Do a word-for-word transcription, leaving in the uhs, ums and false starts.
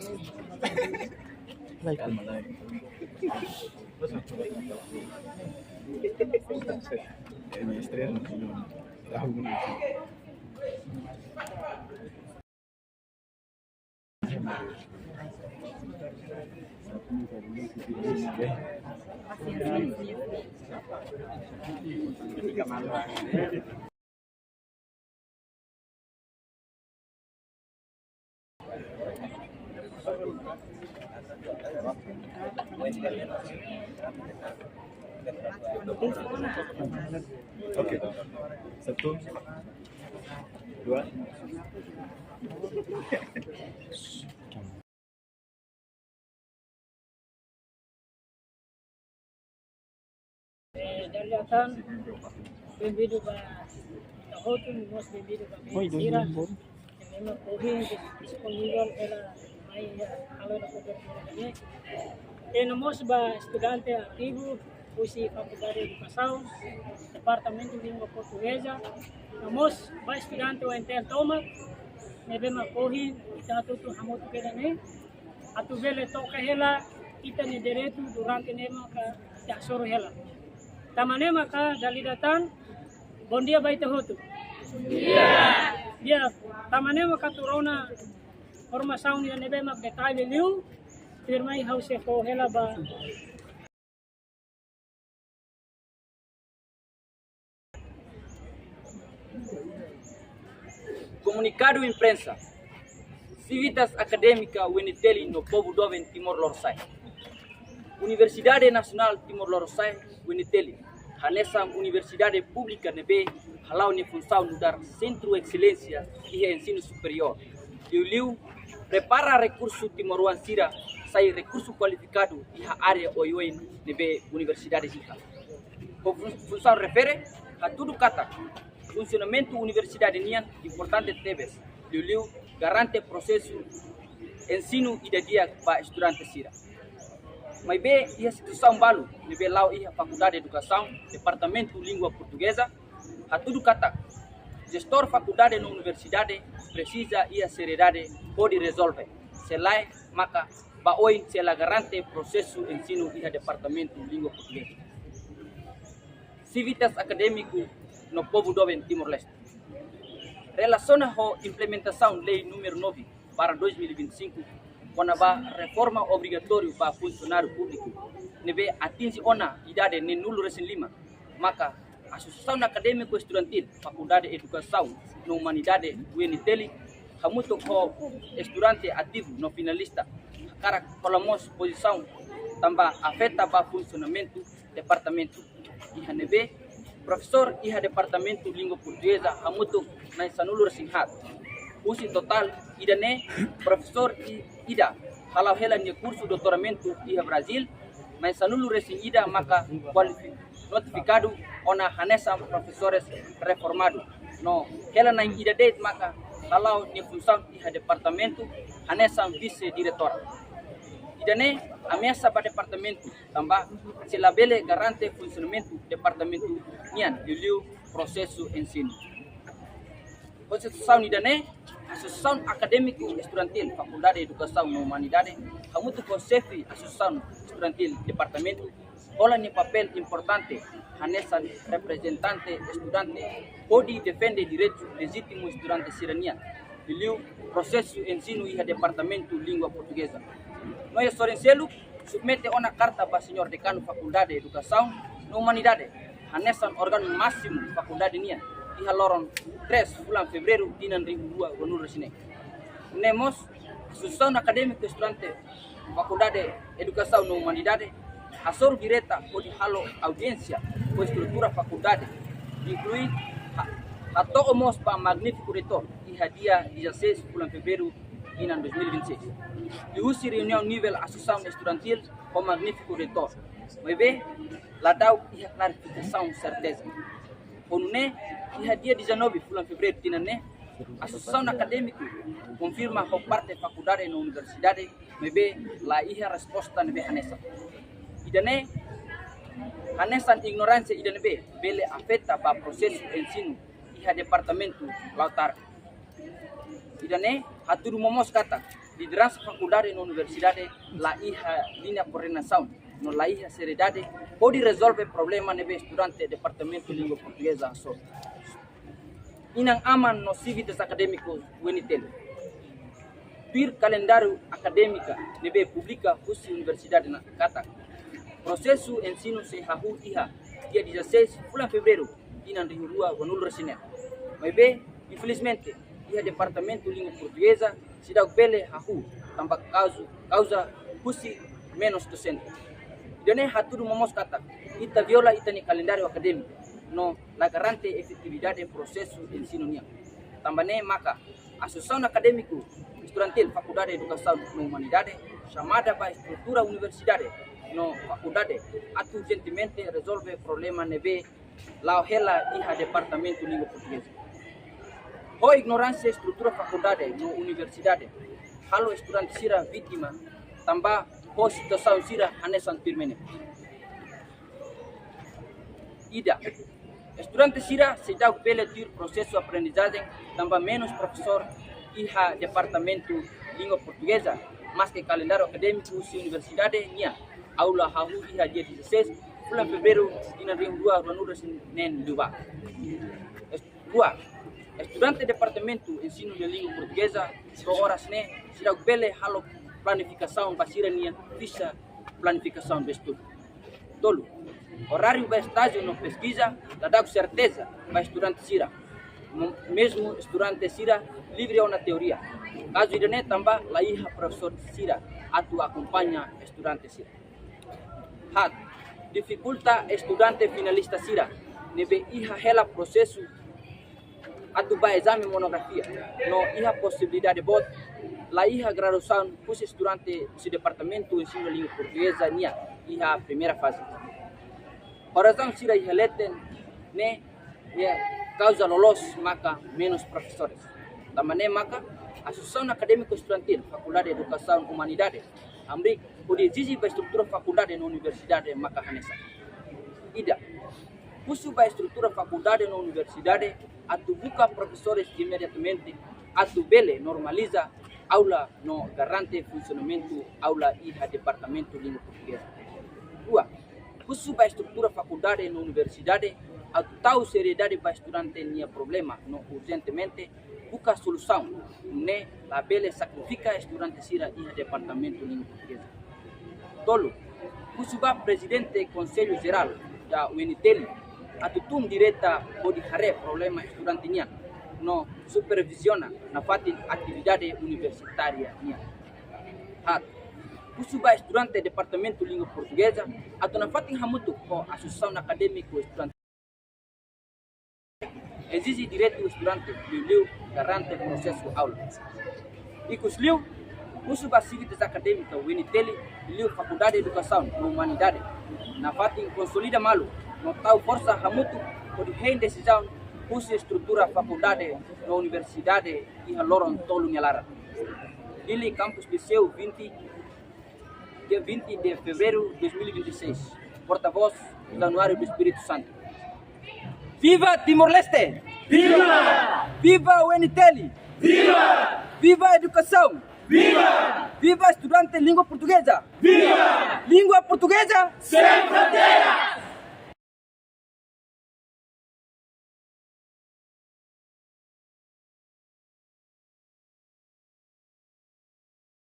Calma, calma. Oke. Satu, dua. Eh, dala ida tan, benvindu ba ita hotu, no mós benvindu ba ita sira. Ema ohin disponível hela mai halo kobertura ne'e. No mós ba estudante ativu husi Fakuldade Edukasaun, Departamentu Língua Portugeza, no mós ba estudante U N T L tomak, ne'ebé mak ohin ita hotu hamutuk hela ne'e, atu bele toka hela ita-nia direitu durante ne'e maka ita hasoru hela. Tanba ne'e maka dala ida tan, bondia ba ita hotu. Di'ak, tanba ne'e maka atu rona formasaun ida ne'ebé mak detalle liu, tuirmai ha'u sei fó hela ba Komunikadu imprensa. Sivitas akadémika U N T L no povu doben Timor Lorosa'e. Universidade Nasionál Timor Lorosa'e, U N T L, hanesan universidade públika ne'ebé hala'o nia funsaun nu'udar sentru exelénsia iha ensinu superiór. Liuliu prepara rekursu timoroan sira sai rekursu kualifikadu iha área oioin ne'ebé universidade iha. Ho fun-, funsaun refere, hatudu katak funsionamentu universidade nian importante tebes, liuliu garante prosesu ensinu ida di'ak ba estudante sira. Maibé iha situasaun balu ne'ebé la'o iha Fakuldade Edukasaun, Departamentu Língua Portugeza, hatudu katak jestór fakuldade no universidade presiza iha seriedade hodi rezolve, se lae maka ba oin sei la garante prosesu ensinu iha Departamentu Língua Portugeza. Sivitas akadémiku no povu doben Timor-Leste. Relasiona ho implementasaun lei númeru nove barra dois mil e vinte e cinco, kona-ba reforma obrigatóriu ba funsionáriu públiku ne'ebé atinje ona idade neenulu-resin-lima, maka Asosiasaun Akadémiku Estudantil Fakuldade Edukasaun no Umanidade, U N T L, hamutuk ho estudante ativu no finalista, hakarak hola mós pozisaun tanba afeta ba funsionamentu departamentu, iha ne'ebé profesór iha Departamentu Língua Portugeza hamutuk na'in sanulu-resin-haat. Husi totál ida-ne'e, profesór i-, ida hala'o hela nia kursu doutoramentu iha Brazil, na'in sanulu-resin-ida maka kualifi-, notifikadu ona hanesan profesores reformadu. No hela na'in ida de'it maka hala'o nia funsaun iha departamentu hanesan vise-diretora. Ida-ne'e ameasa ba departamentu, tanba sei labele garante funsionamentu departamentu nian, liuliu prosesu ensinu. Ho situasaun ida-ne'e, Asosiasaun Akadémiku Estudantil Fakuldade Edukasaun no Umanidade, hamutuk ho xefe Asosiasaun Estudantil Departamentu, hola nia papél importante hanesan reprezentante estudante, hodi defende direitu lejítimu estudante sira-nian, liuliu prosesu ensinu iha Departamentu Língua Portugeza. No iha sorin seluk, submete ona karta ba Señór Dekanu Fakuldade Edukasaun no Umanidade, hanesan órgaun másimu fakuldade nian, iha loron três fulan Fevereiru tinan rihun rua ruanulu-resin-neen. Ne'e mós, Asosiasaun Akadémiku Estudante Fakuldade Edukasaun no Umanidade hasoru direta hodi halo audiénsia ho estrutura fakuldade, inklui ha-, hato'o mós ba Magnífiku Reitór, iha dia dezasseis fulan Fevereiru tinan dois mil e vinte e seis. Liuhusi reuniaun nivel Asosiasaun Estudantil ho Magnífiku Reitór, maibé la da'uk iha klarifikasaun serteza. Ho nune'e, iha dia dezanove fulan Fevereiru tinan ne'e, Asosiasaun Akadémiku konfirma ho parte fakuldade no universidade, maibé la iha resposta ne'ebé hanesan. Ida-ne'e hanesan ignoránsia ida ne'ebé bele afeta ba prosesu ensinu iha departamentu Lautaro. Ida-ne'e hatudu momoos katak Lideransa fakuldade no universidade la iha liña koordenasaun, no la iha seriedade hodi rezolve problema ne'ebé estudante Departamentu Língua Portugeza hasoru. Inan-aman no sivitas akadémiku U N T L, tuir kalendáriu akadémika ne'ebé publika husi universidade ne'e katak prosesu ensinu sei hahú iha dia dezasseis fulan Fevereiru tinan rihun rua ruanulu-resin-neen. Maibé, infelizmente, iha Departamentu Língua Portugeza seidauk bele hahú tanba kauza, kauza husi menus dosente. Ida-ne'e hatudu momoos katak ita viola ita-nia kalendáriu akadémiku no la garante efetividade prosesu ensinu nian. Tanba ne'e maka Asosiasaun Akadémiku Estudantil Fakuldade Edukasaun no Umanidade xamada ba estrutura universidade no fakuldade atu urjentemente rezolve problema ne'ebé la'o hela iha Departamentu Língua Portugeza. Ho ignoránsia estrutura fakuldade no universidade halo estudante sira vítima tanba ho situasaun sira hanesan tuirmai ne'e. Ida, estudante sira seidauk bele tuir prosesu aprendizajen tanba menus profesór iha Departamentu Língua Portugeza, maske kalendáriu akadémiku husi universidade nian aula hahú iha dia dezasseis fulan Fevereiru tinan rihun rua ruanulu-resin-neen liubá. Dua, estudante Departamentu Ensinu Língua Portugeza to'o oras ne'e seidauk bele halo planifikasaun ba sira-nia fixa planifikasaun de estudu. Tolu, oráriu ba estájiu no peskiza la da'uk serteza ba estudante sira. Mo-, mezmu estudante sira livre ona teoria. Kazu ida-ne'e tanba la iha profesór sira atu akompaña estudante sira. Haat, difikulta estudante finalista sira ne'ebé iha hela prosesu atu ba ezame monografia no iha posibilidade boot la iha graduasaun husi estudante husi Departamentu Ensinu Língua Portugeza nian iha primeira faze. Ho razaun sira iha leten ne'e, ne'e kauza loloos maka menus profesores. Tanba ne'e maka Asosiasaun Akadémiku Estudantil Fakuldade Edukasaun Umanidade hamriik hodi ezije ba estrutura fakuldade no universidade maka hanesan. Ida, husu ba estrutura fakuldade no universidade atu buka profesores imediatamente atu bele normaliza aula no garante funsionamentu aula iha Departamentu Língua Portugeza. Dua, husu ba estrutura fakuldade no universidade atu tau seriedade ba estudante nia problema no urjentemente buka solusaun, nune'e labele sakrifika estudante sira iha Departamentu Língua Portugeza. Tolu, husu ba Prezidente Konsellu Jerál da U N T L atu tun direta hodi haree problema estudante nian no superviziona nafatin atividade universitária nian. Haat, husu ba estudante Departamentu Língua Portugeza atu nafatin hamutuk ho Asosiasaun Akadémiku Estudante ezije direitu estudante liuliu garante prosesu aula. Ikusliu, husu ba sivitas akadémika U N T L liuliu Fakuldade Edukasaun no Umanidade nafatin konsolida malu no tau forsa hamutuk hodi hein desizaun husi estrutura fakuldade no universidade iha loron tolu nia laran. Dili, Campus Liceu vinte, dia vinte de fevereiro de dois mil e vinte e seis. Porta-voz, Januário do Espírito Santo. Viva Timor-Leste! Viva! Viva U N T L! Viva! Viva edukasaun! Viva! Viva estudante língua portuguesa! Viva! Língua portuguesa! Sem fronteira!